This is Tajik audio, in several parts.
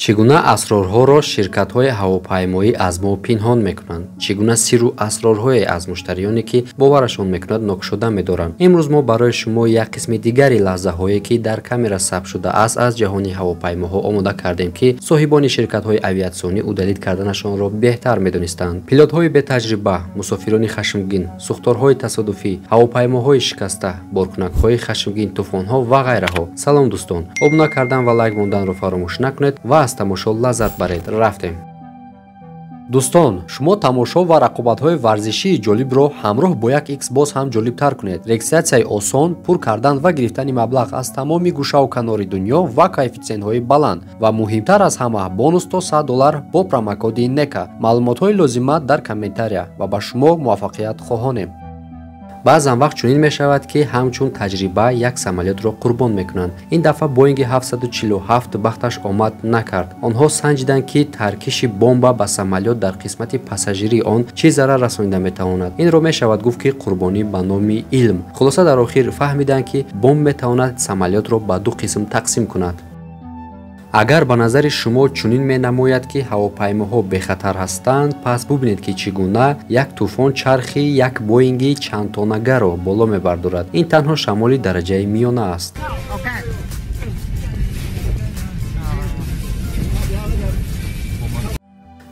Чӣ гуна асрорҳоро ширкатҳои ҳавопаймоӣ аз мо пинҳон мекунанд? Чӣ гуна сирру асрорҳое аз муштариёне, ки боварашон мекунад, нокушода медоранд? Имрӯз мо барои шумо як қисми дигари лаҳзаҳое, ки дар камера сабт шудааст, аз ҷаҳони ҳавопаймоҳо омода кардем, ки соҳибони ширкатҳои авиатсионӣ удалить карданашонро беҳтар медонистанд. Пилотҳои бетаҷриба, мусофирони хашмгин, сӯхторҳои тасодуфӣ, ҳавопаймоҳои шикаста, боркунакҳои хашмгин, тӯфонҳо ва ғайраҳо. Салом дӯстон, обуна кардан ва лайк монданро фаромӯш накунед ва аз тамошо лаззат баред. Рафтем. Дӯстон, шумо тамошо ва рақобатҳои варзишии ҷолибро ҳамроҳ бо як икс боз ҳам ҷолибтар кунед. Регистратсияи осон, пур кардан ва гирифтани маблағ аз тамоми гӯшаву канори дунё ва коэффитсиентҳои баланд ва муҳимтар аз ҳама бонус то $100 бо промокоди НЕКА. Маълумотҳои лозима дар комментария ва ба шумо муваффақият хоҳонем. Баъзан вақт чунин мешавад, ки ҳамчун таҷриба як самолётро қурбон мекунанд. Ин дафъа Боинги 747 бахташ омад накард. Онҳо санҷиданд, ки таркиши бомба ба самолёт дар қисмати пассажирии он чӣ зарар расонида метавонад. Инро мешавад гуфт, ки қурбонӣ ба номи илм. Хулоса, дар охир фаҳмиданд, ки бомб метавонад самолётро ба ду қисм тақсим кунад. Агар ба назари шумо чунин менамояд, ки ҳавопаймоҳо бехатар ҳастанд, пас бубинед, ки чӣ гуна як тӯфон чархи як Боинги чандтонагаро боло мебардорад. Ин танҳо шамоли дараҷаи миёна аст.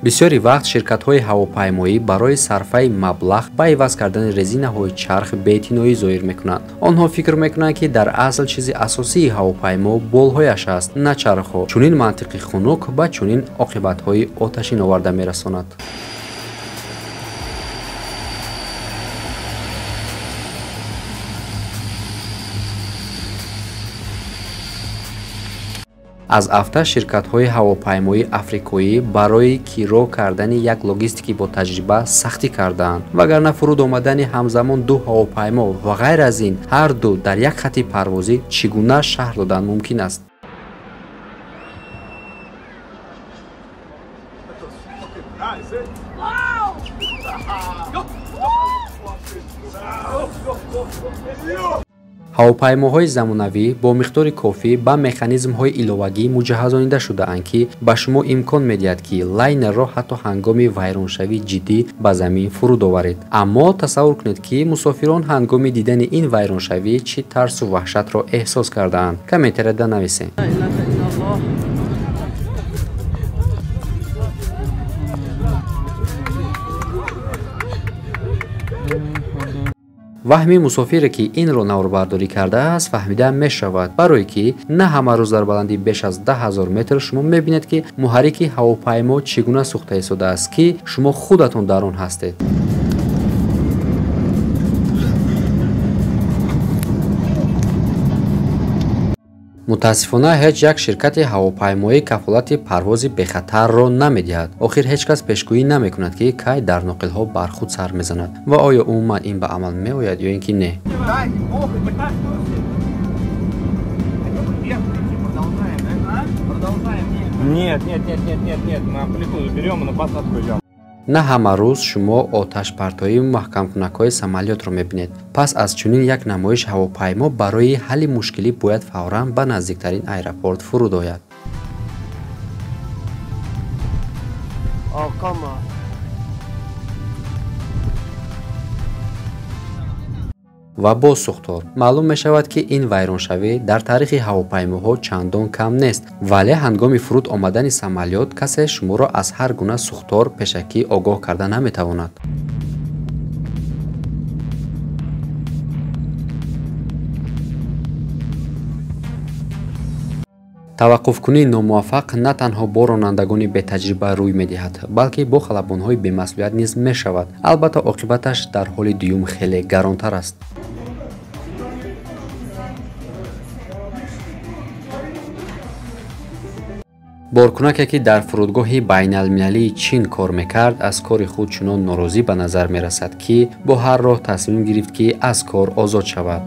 Бисёри вақт ширкатҳои ҳавопаймоӣ барои сарфаи маблағ ба иваз кардани резинаҳои чарх беэътиноӣ зоҳир мекунанд. Онҳо фикр мекунанд, ки дар асл чизи асосии ҳавопаймо болҳояш аст, на чархҳо. Чунин мантиқи хунук ба чунин оқибатҳои оташин оварда мерасонад. Аз афта ширкатҳои ҳавопаймоии африкоӣ барои киро кардани як логистики бо таҷриба сахтӣ кардаанд, вагарна фуруд омадани ҳамзамон ду ҳавопаймо ва ғайр аз ин ҳар ду дар як хатти парвозӣ чӣ гуна шаҳр додан мумкин аст? Ҳавопаймоҳои замонавӣ бо миқдори кофӣ ба механизмҳои иловагӣ муҷаҳҳазонида шудаанд, ки ба шумо имкон медиҳад, ки лайнерро ҳатто ҳангоми вайроншавии ҷиддӣ ба замин фуруд оваред. Аммо тасаввур кунед, ки мусофирон ҳангоми дидани ин вайроншавӣ чӣ тарсу ваҳшатро эҳсос кардаанд. Комментарияда нависед. Ваҳми мусофире, ки инро наворбардорӣ кардааст, фаҳмида мешавад, барое ки на ҳама рӯз дар баландии беш аз 10 000 метр шумо мебинед, ки муҳаррики ҳавопаймо чӣ гуна сӯхта истодааст, ки шумо худатон дар он ҳастед. Мутаассифона, ҳеҷ як ширкати ҳавопаймоӣ кафолати парвози бехатарро намедиҳад. Охир ҳеҷ кас пешгӯӣ намекунад, ки кай дар ноқилҳо бархуд сар мезанад ва оё умуман ин ба амал меояд ё ин ки не. Нет, нет, нет, нет, нет, нет, мы амплитуду берем и на посадку идем. На ҳама рӯз шумо оташпартоии маҳкамкунакҳои самолётро мебинед. Пас аз чунин як намоиш ҳавопаймо барои ҳалли мушкилӣ бояд фавран ба наздиктарин аэропорт фуруд ояд. Oh, come on. Ва боз сӯхтор. Маълум мешавад, ки ин вайроншавӣ дар таърихи ҳавопаймоҳо чандон кам нест, вале ҳангоми фуруд омадани самолёт касе шуморо аз ҳар гуна сӯхтор пешакӣ огоҳ карда наметавонад. Таваққуфкунии номуваффақ на танҳо бо ронандагони бетаҷриба рӯй медиҳад, балки бо халабонҳои бемасъулият низ мешавад. Албатта, оқибаташ дар ҳоли дуюм хеле гаронтар аст. Боркунаке, ки дар фурудгоҳи байналмилалии Чин кор мекард, аз кори худ чунон норозӣ ба назар мерасад, ки бо ҳар роҳ тасмим гирифт, ки аз кор озод шавад.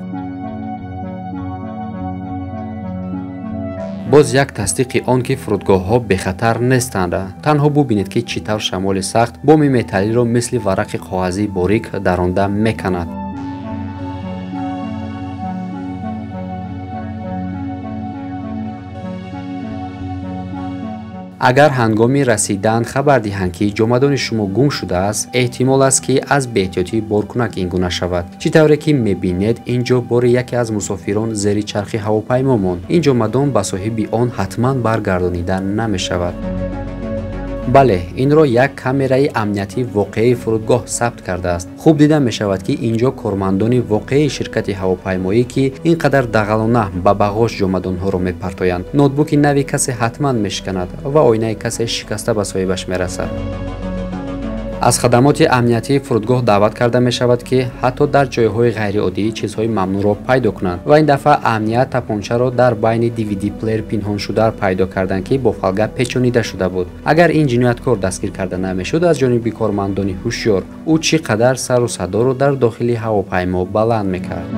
Боз як тасдиқи он, ки фурудгоҳҳо бехатар нестанд. Танҳо бубинед, ки чӣ тавр шамоли сахт боми металлиро мисли варақи коғазии борик даронда меканад. Агар ҳангоми расидан хабар диҳанд, ки ҷомадони шумо гум шудааст, эҳтимол аст, ки аз беэҳтиётии боркунак ин гуна шавад. Чӣ тавре ки мебинед, ин ҷо бори яке аз мусофирон зери чархи ҳавопаймо монд. Ин ҷомадон ба соҳиби он ҳатман баргардонида намешавад. Бале, инро як камераи амниятии воқеии фурудгоҳ сабт кардааст. Хуб дида мешавад, ки ин ҷо кормандони воқеии ширкати ҳавопаймоӣ, ки ин қадар дағалона ба бағош ҷомадонҳоро мепартоянд. Ноутбуки нави касе ҳатман мешиканад ва оинаи касе шикаста ба соҳибаш мерасад. Аз хадамоти амниятии фурудгоҳ даъват карда мешавад, ки ҳатто дар ҷойҳои ғайриоддӣ чизҳои мамнӯъро пайдо кунанд. Ва ин дафъа амният тапончаро дар байни DVD плеер пинҳоншуда пайдо карданд, ки бо фолга печонида шуда буд. Агар ин ҷинояткор дастгир карда намешуд аз ҷониби кормандони ҳушёр, ӯ чӣ қадар сару садоро дар дохили ҳавопаймо баланд мекард.